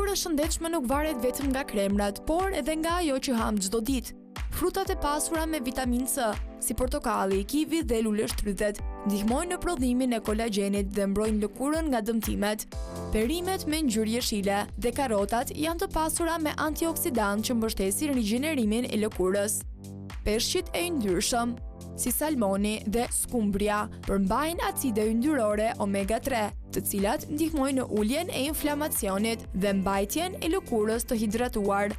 lëkurë e shëndetshme nuk varet vetëm nga kremrat, por edhe nga ajo që hamë çdo ditë. Frutat e pasura me vitaminë C, si portokalli, kivi dhe luleshtrydhet, ndihmojnë në prodhimin e kolagjenit dhe mbrojnë lëkurën nga dëmtimet. Perimet me ngjyrë jeshile dhe karotat janë të pasura me antioksidantë që mbështesin rigjenerimin e lëkurës. Peshqit e yndyrshëm, si salmoni dhe skumbria, përmbajnë acide yndyrore omega 3, të cilat ndihmojnë në uljen e inflamacionit dhe mbajtjen e lëkurës të hidratuar.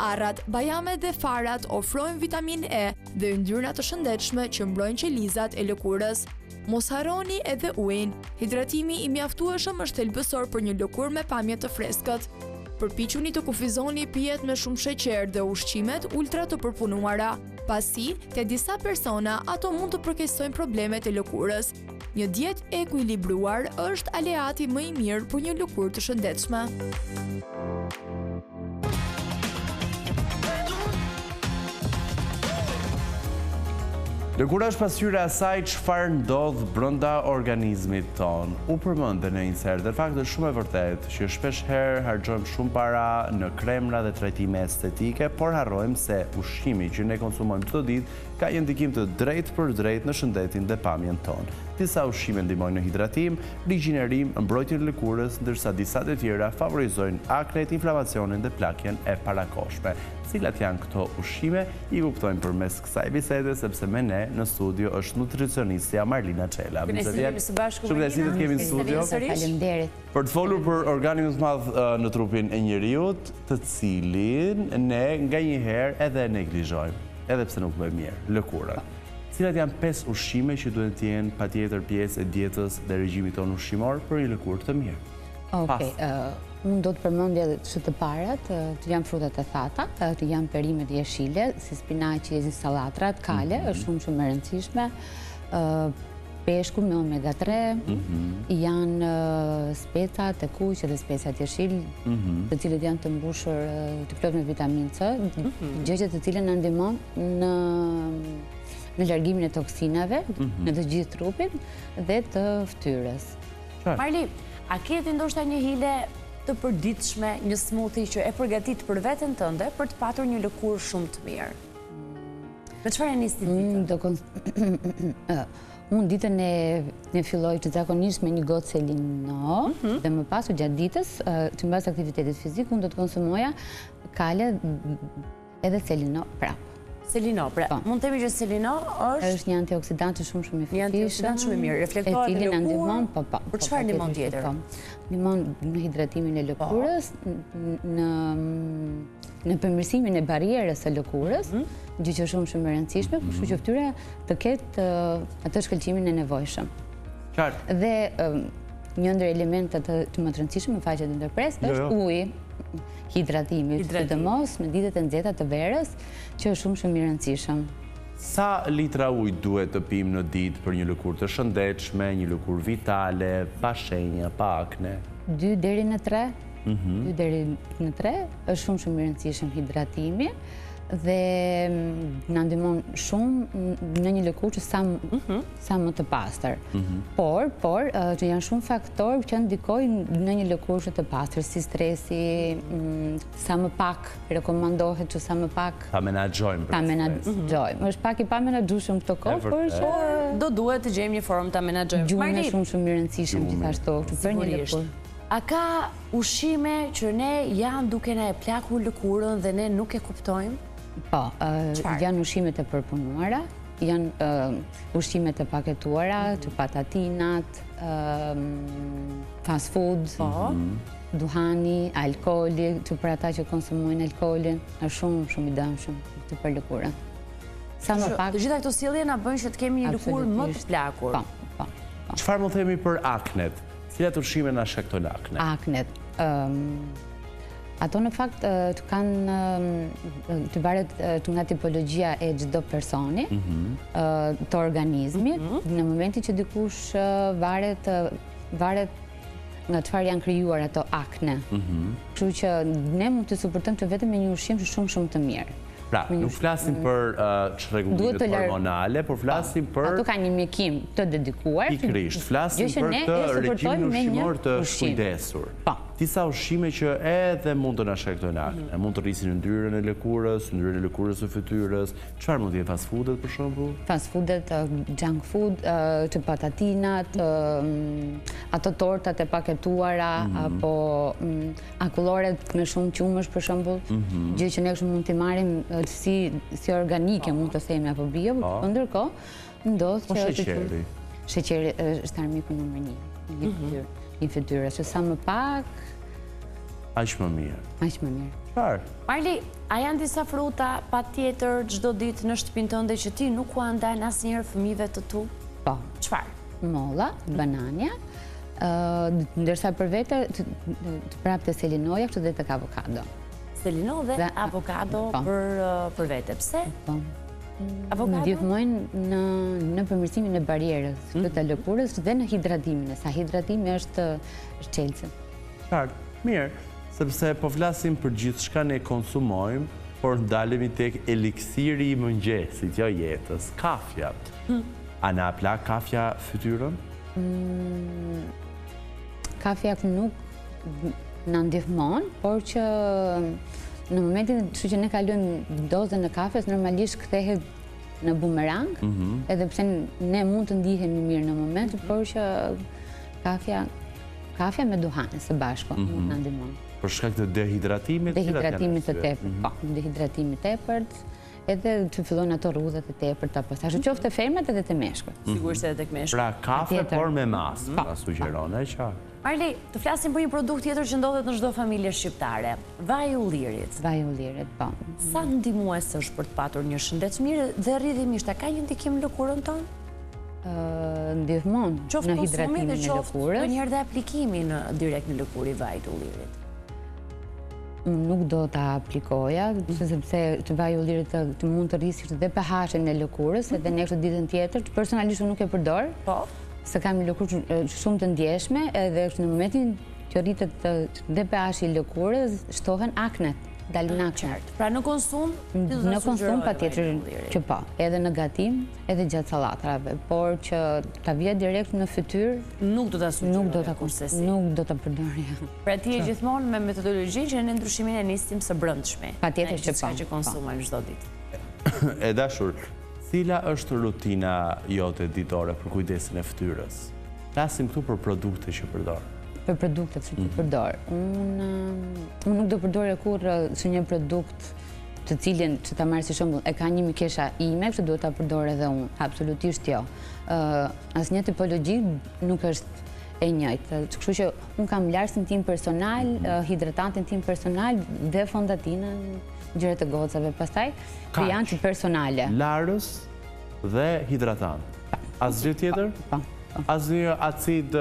Arrat, bajamet dhe farat ofrojnë vitaminë E dhe yndyrna të shëndetshme që mbrojnë qelizat e lëkurës. Mos harroni edhe ujin. Hidratimi i mjaftueshëm është thelbësor për një lëkurë me pamje të freskët. Përpiquni të kufizoni pijet me shumë sheqer dhe ushqimet ultra të përpunuara, pasi te disa persona ato mund të përkeqësojnë problemet e lëkurës. Një dietë e ekuilibruar është aleati më i mirë për një lëkurë të shëndetshme. Lëkura është pasqyra e asaj çfarë ndodh brenda organizmit tonë. U përmend dhe në insert dhe në fakt është shumë e vërtetë që shpesh herë harxhojmë shumë para në kremra dhe trajtime estetike, por harrojmë se ushqimi që ne konsumojmë çdo ditë ka një ndikim të drejtpërdrejtë në shëndetin dhe pamjen tonë. Disa ushqime ndihmojnë në hidratim, rigjenerim, mbrojtjen e lëkurës, ndërsa disa të tjera favorizojnë aknet, inflamacionin dhe plakjen e parakohshme. Cilat janë këto ushqime, i kuptojmë përmes kësaj bisede, sepse me ne në studio është nutricionistja Marlina Çela. Mirë se vjen. Shumë kënaqësi të të kemi në studio. Faleminderit. Për të folur për organin më të madh në trupin e njeriut, të cilin ne nganjëherë edhe e neglizhojmë, edhe pse nuk bëjmë mirë, lëkurën. Cilat janë 5 ushqime që duhet të jenë patjetër pjesë e dietës dhe regjimit tonë ushqimor për një lëkurë të mirë? Okej, unë do të përmendja që të parat, të janë frutat e thata, të janë perimet jeshile, si spinaqi, si sallatrat, kale, mhm. është shumë shumë e rëndësishme, Peshku me omega 3, mhm. janë specat e kuq dhe specat jeshil, mhm. të cilët janë të mbushur të plotë me vitaminë C, mhm. gjë që të cilën na ndihmon në në largimin e toksinave në të gjithë trupin dhe të fytyrës. Marli, a ke ti ndoshta një hile të përditshme, një smoothie që e përgatit për veten tënde për të patur një lëkurë shumë të mirë? Me çfarë e nis ti ditën? Unë ditën e filloj që zakonisht me një gotë selino mhm. dhe më pas gjatë ditës, që mbas aktivitetit fizik, unë do të konsumoja kale edhe selino prapë. Selino, pra, po. mund të themi që selino është... është një antioksidant që shumë shumë i fuqishëm. Një antioksidant shumë i mirë, reflektohet në lëkurë, po, po, për çfarë ndihmon tjetër? Po. Ndihmon në hidratimin e lëkurës, në në përmirësimin e barrierës së lëkurës, mhm. gjë që është shumë shumë e rëndësishme, kështu që mhm. fytyra të ketë atë shkëlqimin e nevojshëm. Qartë. Dhe një ndër elementet të më të rëndësishëm, më fal që të ndërpres, jo, është jo. uji, hidratimi, sidomos në ditët e nxehta të verës, që është shumë shumë i rëndësishëm. Sa litra ujë duhet të pimë në ditë për një lëkurë të shëndetshme, një lëkurë vitale, pa shenja, pa akne? 2 deri në 3. Mhm. 2 deri në 3, është shumë shumë i rëndësishëm hidratimi dhe mm, na ndihmon shumë në një lëkurë që sa mhm. sa më të pastër. Mhm. Por, por, që janë shumë faktorë që ndikojnë në një lëkurë që të pastër, si stresi, mm, sa më pak rekomandohet që sa më pak ta menaxhojmë. Ta menaxhojmë. Është pak i pamenaxhueshëm këto kohë, por që do duhet të gjejmë një formë ta menaxhojmë. Gjumi është shumë shumë i rëndësishëm gjithashtu, për një lëkurë. A ka ushqime që ne janë duke na e plakur lëkurën dhe ne nuk e kuptojmë? Po, janë ushqimet e përpunuara, janë ushqimet e paketuara, mhm. të patatinat, fast food, po. duhani, alkooli, që për ata që konsumojnë alkoolin, është shumë, shumë i dëmshëm të për lëkurën. Sa më pak... Të gjitha këto sjellje na bëjnë që të kemi një lëkurë më të plakur. Po, po. po. Çfarë mund themi për aknet? Cilat ushqime na shkaktojnë akne? Aknet. Ato në fakt të kanë të varet të nga tipologjia e çdo personi, mhm. të organizmit, mhm. në momentin që dikush varet varet nga çfarë janë krijuar ato akne. Mhm. Kështu që ne mund të suportojmë të vetëm me një ushqim shumë shumë të mirë. Pra, nuk flasim për çrregullimet hormonale, por flasim për... Ato ka një mjekim të dedikuar. Pikërisht, flasim për këtë regjimin ushqimor të shkujdesur. Po. Disa ushqime që edhe mund të na shkaktojnë akne, mhm. mund të rrisin yndyrën e lëkurës, yndyrën e lëkurës së fytyrës, çfarë mund të jenë fast foodet për shembull? Fast foodet, junk food, të patatinat, ato tortat e paketuara, mhm. apo mm, akulloret me shumë qumësht për shembull, mhm. gjë që ne kështu mund t'i marrim si si organike, mund të themi apo bio, po, po ndërkohë ndodh po që sheqeri. Sheqeri është armiku numër 1 i mhm. i fytyrës, që sa më pak aq më mirë. Aq më mirë. Çfarë? Marli, a janë disa fruta patjetër çdo ditë në shtëpinë tënde që ti nuk ua ndan asnjëherë fëmijëve të tu? Po. Çfarë? Molla, banania, ndërsa për vete të prapë te selinoja, kështu dhe tek avokado. Selino dhe avokado po. për për vete. Pse? Po. Avokado ndihmojnë në në përmirësimin e barrierës mm -hmm. të lëkurës dhe në hidratimin e saj. Hidratimi është është çelësi. Qartë. Mirë, sepse po flasim për gjithçka ne konsumojmë, por ndalemi tek eliksiri i mëngjesit, jo jetës, kafja. Hmm. A na plak kafja fytyrën? Mm, kafja nuk na ndihmon, por që në momentin kështu që ne kalojmë dozën e kafes, normalisht kthehet në bumerang, mhm. edhe pse ne mund të ndihemi mirë në moment, mhm. por që kafja kafja me duhanin së bashku mm -hmm. na ndihmon. Për shkak të dehidratimit? Dehidratimit të tepërt, mhm. po, dehidratimit të tepërt, edhe të fillojnë ato rrudhat e tepërta, pastaj mm -hmm. qoftë te femrat edhe te meshkujt. Sigurisht edhe tek meshkujt. Pra kafe, por me masë, pra sugjeron, e qartë. Marli, të flasim për një produkt tjetër që ndodhet në çdo familje shqiptare, vaji i ullirit. Vaji i ullirit, po. Sa ndihmues është për të patur një shëndet të mirë dhe rrjedhimisht a ka një ndikim në lëkurën tonë? Ndihmon në hidratimin e lëkurës. Qoftë ndonjëherë dhe aplikimi në direkt në lëkurë i vajit të ullirit. Nuk do ta aplikoja, sepse të vaji i ullirit të mund të rrisë dhe pH-in e lëkurës, edhe ne kështu ditën tjetër, personalisht unë nuk e përdor. Po. Se kam një lëkurë shumë të ndjeshme edhe është në momentin që rritet dhe pH-i i lëkurës, shtohen aknet, dalin aknet. Pra në konsum, në konsum patjetër që po, edhe në gatim, edhe gjatë sallatrave, por që ta vija direkt në fytyrë, nuk do ta sugjeroja kurrsesi. Nuk do ta përdorja. Pra ti je gjithmonë me metodologjinë që ne ndryshimin e nisim së brendshmi. Patjetër që po. Gjithçka që konsumojmë çdo ditë. E dashur, Cila është rutina jote ditore për kujdesin e fytyrës? Flasim këtu për produkte që përdor. Për produktet që mhm. përdor. Unë unë nuk do përdorja kurrë si një produkt të cilin që ta marr si shembull, e ka një mikesha ime, kështu duhet ta përdor edhe unë. Absolutisht jo. Ë asnjë tipologji nuk është e njëjtë. Kështu që unë kam larësin tim personal, mhm. hidratantin tim personal dhe fondatinën, gjërat e gocave. Pastaj Që janë që personale. Larës dhe hidratant. Asgjë tjetër? Po. Asnjë acid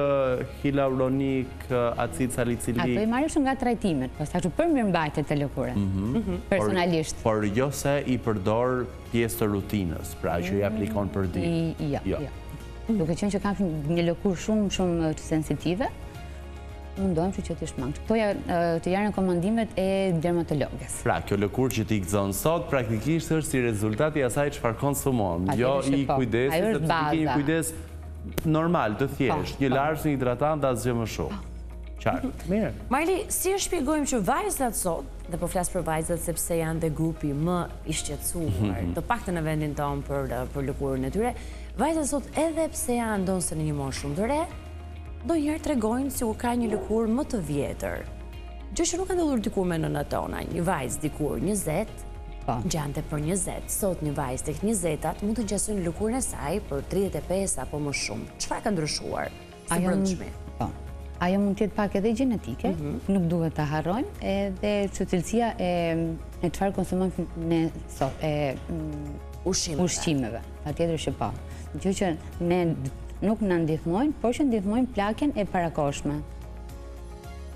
hialuronik, acid salicilik? Ato i marrim shumë nga trajtimet, pastaj që për mirëmbajtje të lëkurës, mhm. mhm. personalisht. Por jo se i përdor pjesë të rutinës, pra që i aplikon për ditë. Jo, jo. Duke qenë që kam një lëkurë shumë, shumë sensitive, mundohem që që t'i shmang. Këto janë të janë rekomandimet e dermatologes. Pra, kjo lëkurë që ti gëzon sot, praktikisht është si rezultat i asaj çfarë konsumon, jo i po. kujdesit, sepse ti ke një kujdes normal, të thjeshtë, një po. larës, një hidratant dhe asgjë më shumë. Po. Qartë, mirë. Marli, si e shpjegojmë që vajzat sot, dhe po flas për vajzat sepse janë dhe grupi më i shqetësuar, mhm. të paktën në vendin tonë për, për lëkurën e tyre, vajzat sot edhe pse janë ndonëse në një moshë shumë të re, ndonjëherë tregojnë sikur ka një lëkurë më të vjetër. Gjë që nuk ka ndodhur dikur me nënat tona, një vajzë dikur 20, po. ngjante për 20. Sot një vajzë tek 20-tat mund të ngjasojë në lëkurën e saj për 35 apo më shumë. Çfarë ka ndryshuar së brendshmi? Po. Ajo mund të jetë pak edhe gjenetike, mhm. nuk duhet ta harrojmë, edhe që cilësia e e çfarë konsumojmë ne sot, e mm, ushqimeve. Ushqimeve, patjetër që po. Gjë që ne nuk na ndihmojnë, por që ndihmojnë plakjen e parakohshme.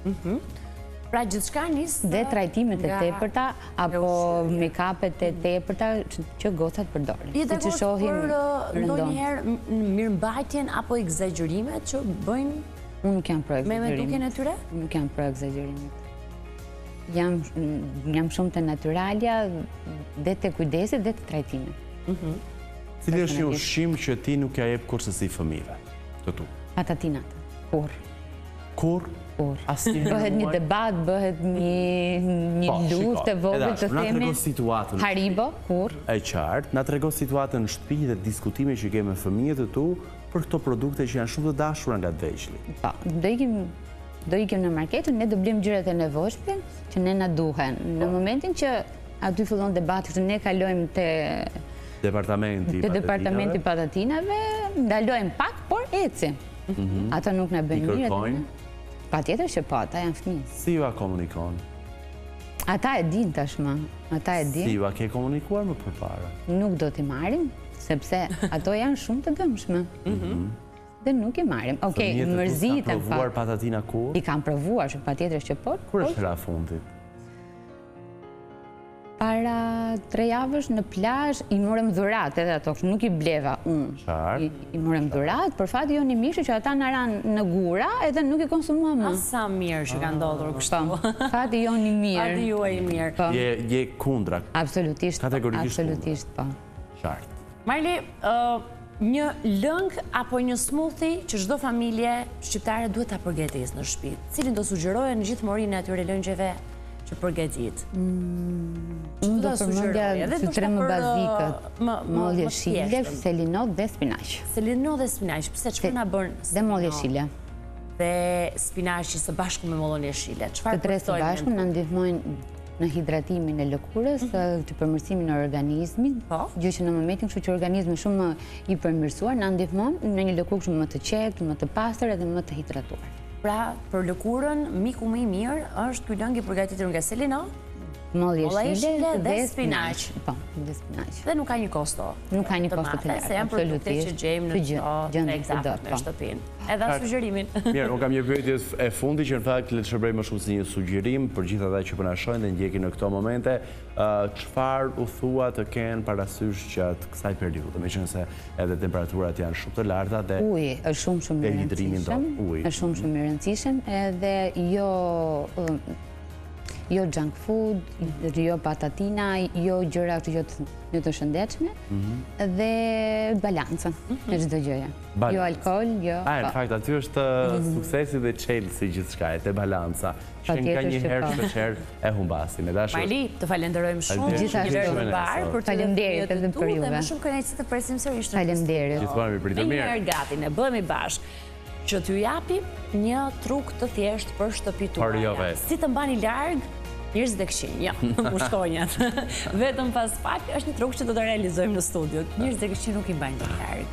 Mhm. Pra gjithçka nis dhe trajtimet e tepërta apo make-upet e tepërta që gocat përdorin. Je dakord për uh, ndonjëherë mirëmbajtjen apo ekzagjerimet që bëjnë Unë nuk jam pro ekzagjerimit. Me me dukjen e tyre? Nuk jam pro ekzagjerimit. Jam jam shumë te natyralja dhe te kujdesi dhe te trajtimi. Mhm. Cili është një ushqim që ti nuk ia jep kurrsesi fëmijëve të tu? Patatinat. Kurrë. Kurrë? Kurrë. Bëhet një debat, bëhet një po, luftë e vogël të themi. Na trego situatën. Haribo, kurrë. E qartë, na trego situatën në shtëpi dhe diskutimin që ke me fëmijët e tu për këto produkte që janë shumë të dashura nga të vegjlit. Po, do ikim do ikim në market, ne do blejmë gjërat e nevojshme që ne na duhen. Në po. momentin që aty fillon debati, që ne kalojmë te departamenti te departamenti i patatinave, ndalojmë pak, por ecim. Mhm. Ato nuk na bëjnë mirë. I kërkojnë? Patjetër që po, ata janë fëmijë. Si jua komunikon? Ata e dinë tashmë, ata e dinë. Si jua ke komunikuar më përpara? Nuk do t'i marrim, sepse ato janë shumë të dëmshme. Mhm. Dhe nuk i marrim. Okej, mërziten pak. Fëmijët e tu s'kanë provuar patatina kurrë? I kanë provuar, që patjetër që po. Kur është hera e fundit? Para tre javësh në plazh i morëm dhuratë edhe ato, nuk i bleva unë. Qartë. I morëm dhuratë, për fat jonë i mirë që ata na ranë në gura edhe nuk i konsumuam më. Sa mirë që ka ndodhur kështu. Po, fati jonë i mirë. Fati juaj i mirë. Po. Je je kundra. Absolutisht. Kategorikisht. Absolutisht, po. Qartë. Marli, një lëng apo një smoothie që çdo familje shqiptare duhet ta përgatisë në shtëpi. Cilin do sugjeroje në gjithë morinë e atyre lëngjeve që përgatit? Mm, unë do përmendja të tre më bazikët, mollë jeshile, selinot dhe spinaq. Selinot dhe spinaq, pse çfarë na bën? Dhe mollë jeshile. Dhe spinaqi së bashku me mollën jeshile. Çfarë të tre së bashku na ndihmojnë në hidratimin e lëkurës, mhm. të përmirësimin e organizmit, po. gjë që në momentin kështu që organizmi shumë më i përmirësuar, na ndihmon në një lëkurë shumë më të qetë, më të pastër edhe më të hidratuar. Pra, për lëkurën, miku më i mirë është ky lëng i përgatitur nga selino, mollë jeshile dhe spinaq. Po, dhe spinaq. Dhe nuk ka një kosto. Nuk ka një kosto të lartë, se janë produkte që gjejmë në çdo treg po. në shtëpinë. Edhe po. sugjerimin. Mirë, unë kam një pyetje e fundit që në fakt le të shërbejë më shumë si një sugjerim për gjithë ata që po na shohin dhe ndjekin në këto momente, çfarë u thua të kenë parasysh gjatë kësaj periudhe, meqenëse edhe temperaturat janë shumë të larta dhe Uji është shumë shumë i rëndësishëm. Është shumë shumë i rëndësishëm edhe jo jo junk food, jo patatina, jo gjëra që jo të, jo të shëndetshme mhm. dhe balancën mhm. e çdo gjëje. Jo alkool, jo. A, në po. fakt aty është mhm. suksesi dhe çelësi i gjithçkaje, te balanca, që nganjëherë po. shpeshherë e humbasim. E dashur. Marli, të falenderojmë shumë. Gjithashtu. Të mbarë për të Faleminderit edhe për juve. Dhe me shumë kënaqësi të presim sërish. Faleminderit. Gjithmonë mirëpritur. Mirë. Gati, ne bëhemi bashkë që t'ju japim një truk të thjeshtë për shtëpitë tuaja. Por jo vetë. Si të mbani larg njerëzit e këqinj, jo, mushkonjat. Vetëm pas pak është një truk që do ta realizojmë në studio. Njerëzit e këqinj nuk i mbajnë dot larg.